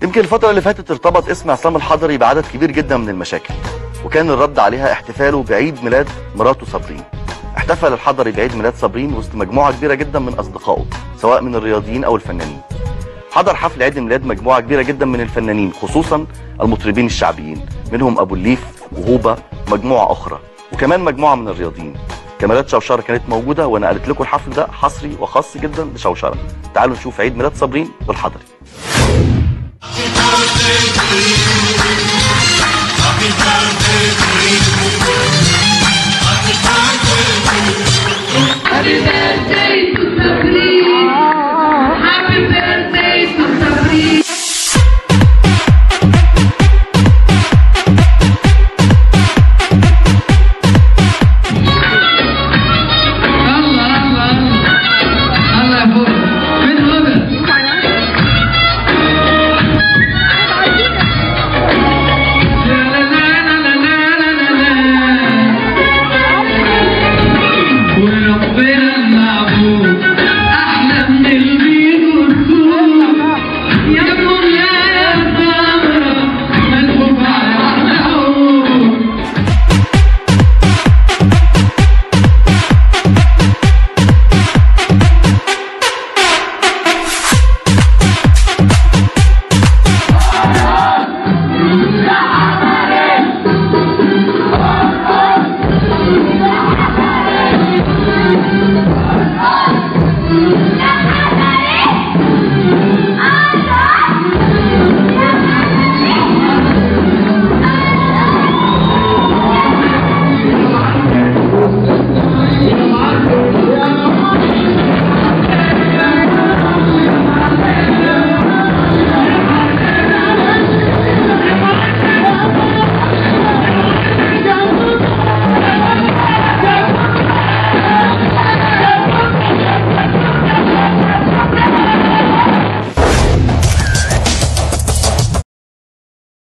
يمكن الفترة اللي فاتت ارتبط اسم عصام الحضري بعدد كبير جدا من المشاكل، وكان الرد عليها احتفاله بعيد ميلاد مراته صابرين. احتفل الحضري بعيد ميلاد صابرين وسط مجموعة كبيرة جدا من أصدقائه، سواء من الرياضيين أو الفنانين. حضر حفل عيد الميلاد مجموعة كبيرة جدا من الفنانين، خصوصا المطربين الشعبيين، منهم أبو الليف وهوبا ومجموعة أخرى، وكمان مجموعة من الرياضيين. كاميرات شوشرة كانت موجودة ونقلت لكم الحفل ده حصري وخاص جدا بشوشرة. تعالوا نشوف عيد ميلاد صابرين والحضري.